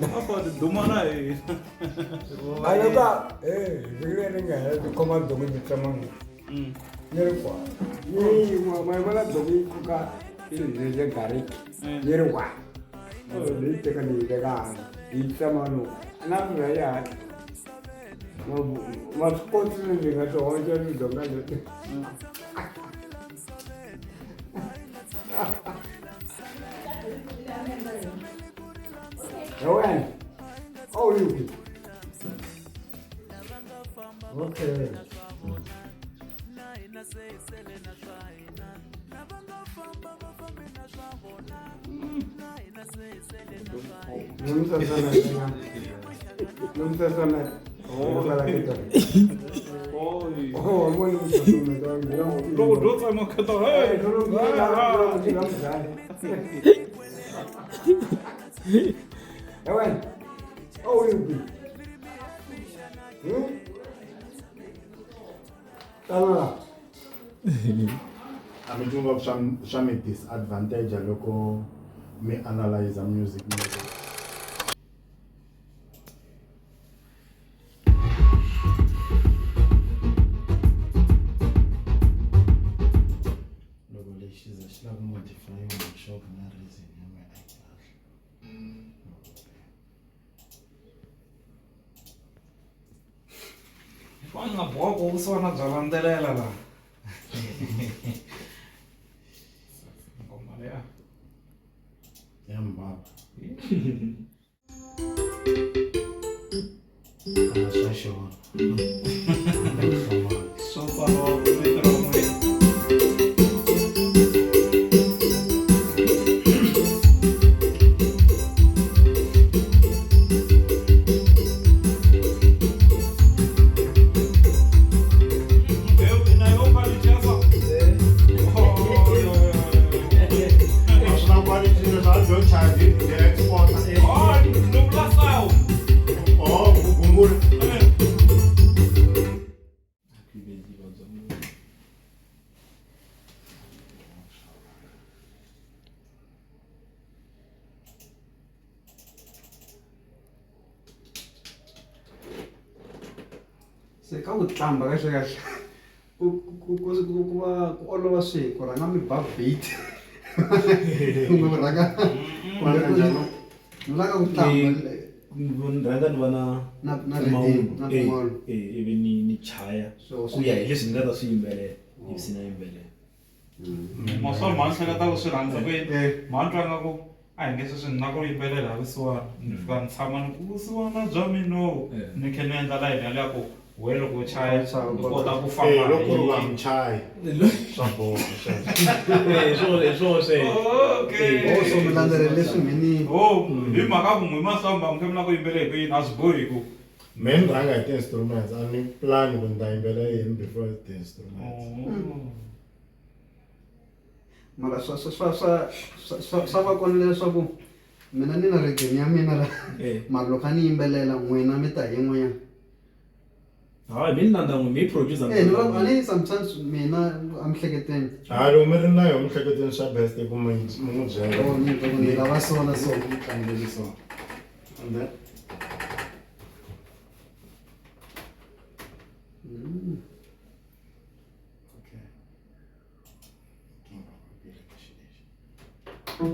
A fa ti duma na hina. A loko eh vhiki leri nga hela ti khoma doku ndzi tsema ni ri kwa yi ma yi vona doku yi koka swilo leswi gariki yi ri wa leyi teka ni yi veka hansi yi tsema no na swi ya ma swi koti ndzi nga swi hoxa tidonga leti. Rowan, how are you? Okay. Loko byo tsema khata A mi twi ngopfu swa mi disadvantage loko mi analyze music. Loko lexi xi za xi lava ku modify workshop na reason ya mehe a yi kahle. Va nga boha ku vusiwana bya landzelela laha. Ngoma leya. Ya mbaba. A swa xona. Swo pfala vito ra n'wina. A swi na quality leswi a dyo charge hi export. Oh, ku gungula. Se ka ku tlamba kahle kahle ku ku ku ku ku va ku olova swihi ku rhanga mi ba beat kumbe ku rhanga kumbe ku ni la ka ku tlamba ni rhanga ni va na Na- na rhythm, na eh, mpfumawulo. eh, ivi ni ni chaya So, ku ya hi leswi ni nga ta swi yimbelela ivi se na yimbelela. Maswona mhani hleketa ku swi rhandza ku yini Eh. mhani twa nga ku a hi nge sweswi ni na ku yimbelela hi vusiwana ni fika ni tshama ni ku vusiwana bya mino Eh. ni khe ni endla layini yaliya ku we loko u chaya Chaya, u kota ku Eh, famba loko ku ri hi- va muchayi swa boha sweswo. Eh, hi swona sweswo. Okay. Oh, so mi landzelela leswi mhini Oh, hi mhaka ku n'wi masamba mi khe mi lava ku yimbelela hi ku yini a swi bohi ku Me ni rhanga hi ti-instruments a ni plan ku ni ta yimbelela yini before ti-instruments. Mara swa swa swa swa swa swa va kona leswaku mina ni na rhythm ya mina la Eh. mara loko a ni yimbelela n'wina mi ta hi yin'wanyana. Hayi mi ni landza n'wi mi producer. Eh, ni vula a ni sometimes mina emihleketweni Hayi loko mi ri na yona miehleketweni swa best i ku mi mi n'wi byela. Oh, ni ku ni lava so na so. Ni tlangeli so. And then okay. Nkingha ku ka xilo lexi.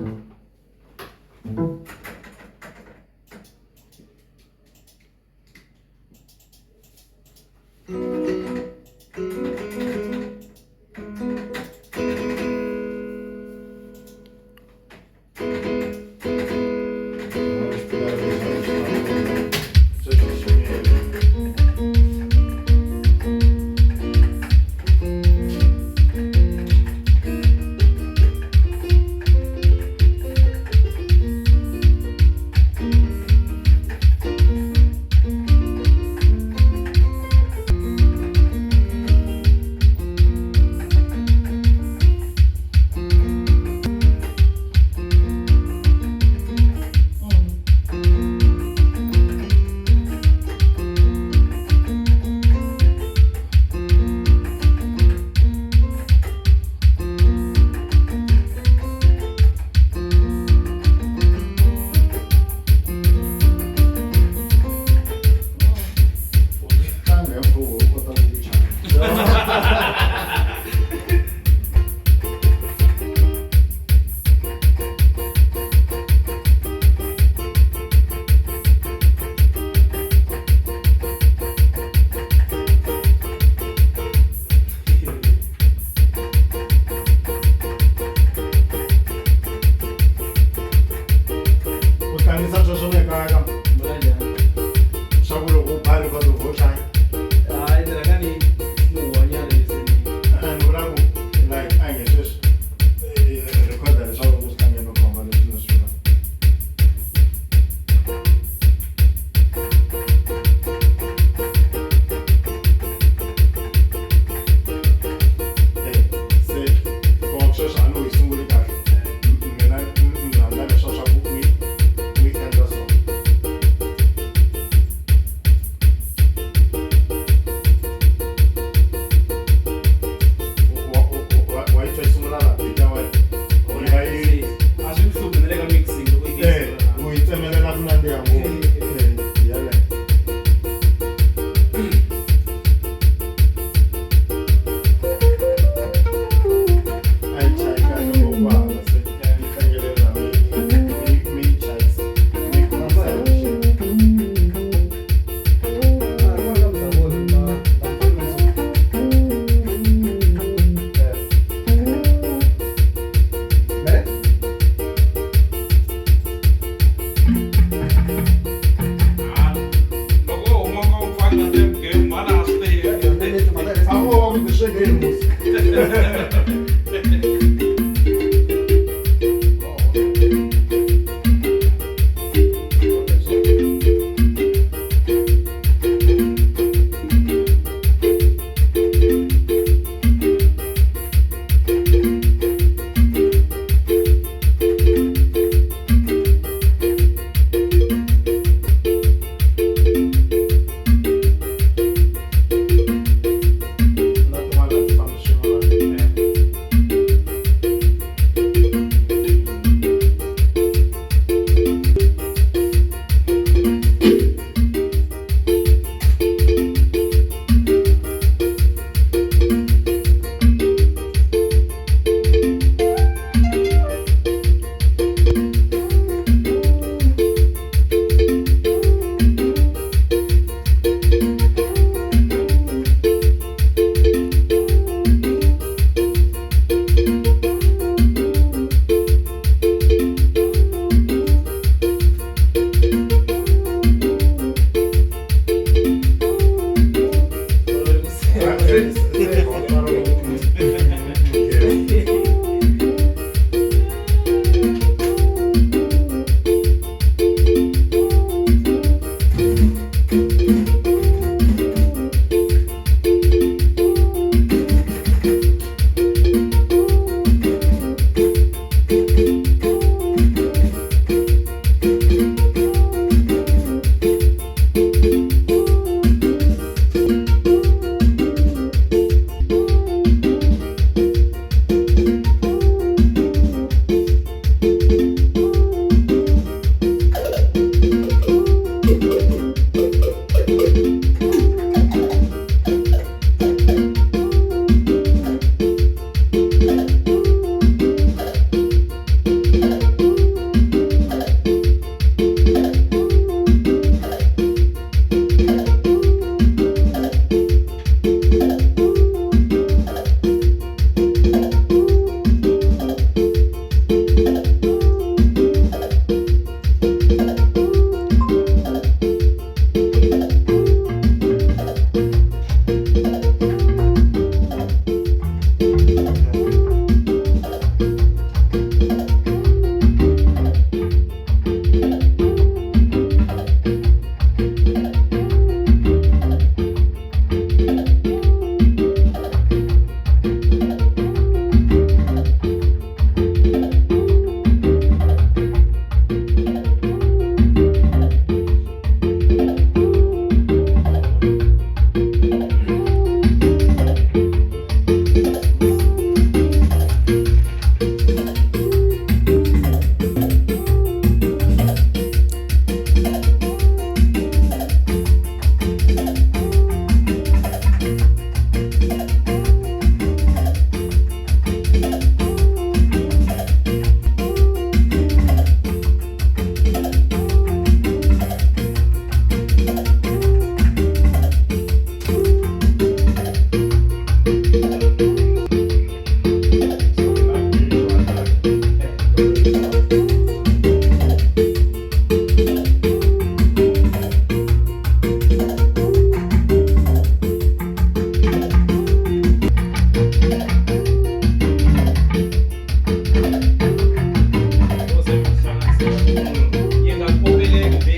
Yi nga kombeleki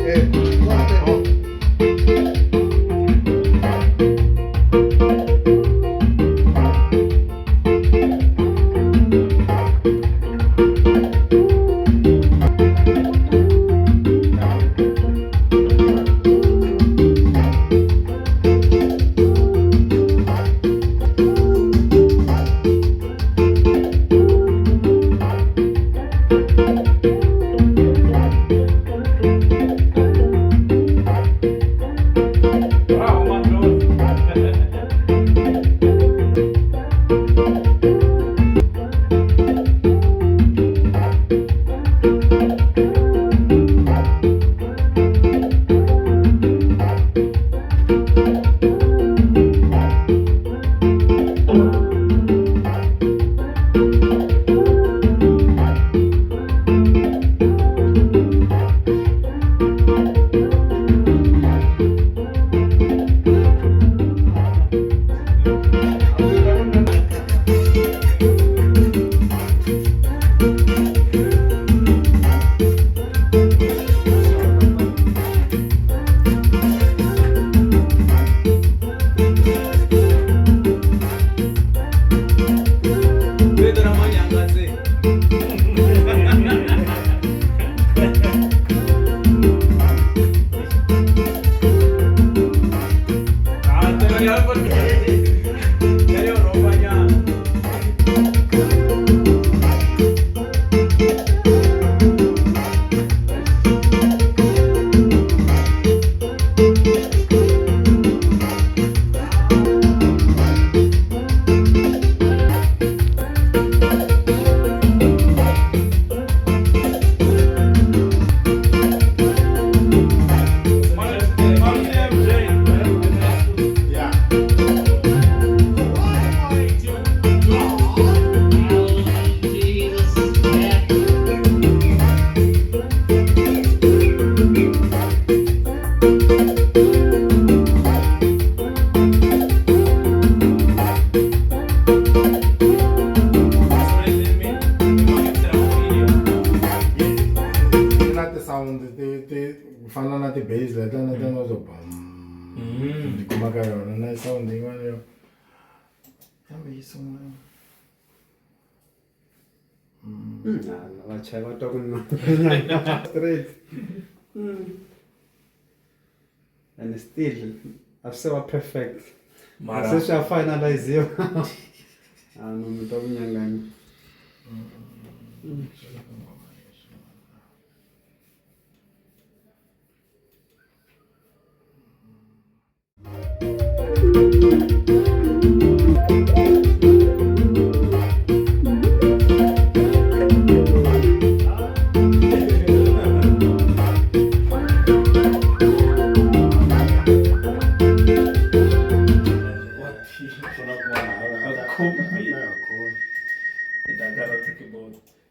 baby. Bravo, Mandlozi. Vito ra Manyangadze. Ah, te lo voy a poner. Ya yo ropa ya. Yeah. Yi na ti-sound ti ti ku fana na ti-bass letiya na tona to bam ti kuma ka yona na sound yin'wana yo kambe yi sungula Vachayi va twa ku straight. And still a swi se va perfect. Mara Se swi ya finaliziwa. A no mi twa ku nyanganya.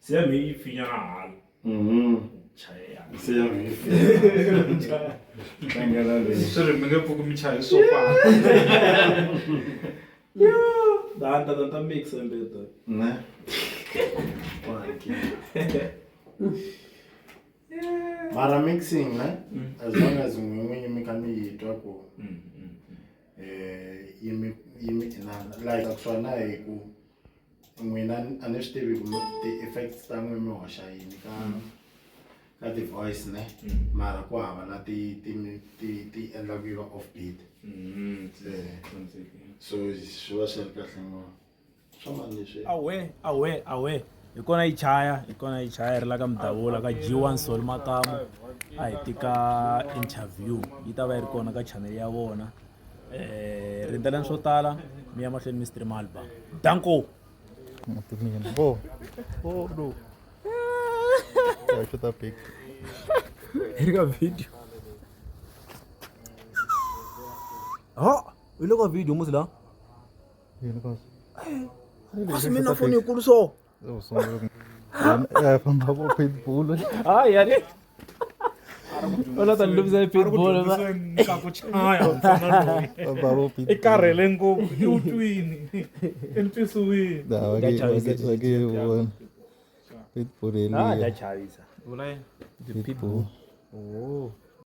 Se ya mi yi pfinya na hala chaya Se ya mi tlangela leyi Swi ri mi nge pfuki mi chaye swo fana. Da ta ta ta mix mbeta ne mara mixing ne as long as n'we n'winyi mi kha mi yi twa ku yi mi yi mi inana like swona hi ku n'wina a ni swi tivi ku ti-effects ta n'we mi hoxa yini ka Ka ti-voice ne mara ku hava la ti ti ti ti endlaku yi va off beat. So swi va swi ri kahle ngopfu swo mani leswi. Awe awe awe, hi kona yi chaya, hi kona yi chaya, yi ri la ka Mudavula ka G1 Sol Makamu. A hi tika interview, yi ta va yi ri kona ka channel ya vona. Rindzelani swo tala, mi ya mahlweni mi stream album. Danko. Oh, oh no. Yeah, shoot a pic. Hi ri ka video. Ha, hi le ka video musi la. Yini kasi? Kasi mina foni yikulu so. Ya famba vo pitbull. Hayi yani. U la ta ni lovisa hi pitbull. Ka ku chaya mfana loyi. Famba vo pitbull. I karhele ngopfu, i u twini, i twisiwini. Da, va ke va ke vona. Pitbull Ah, yeliya. ya chavisa. Vula yini? Pitbull. Oh.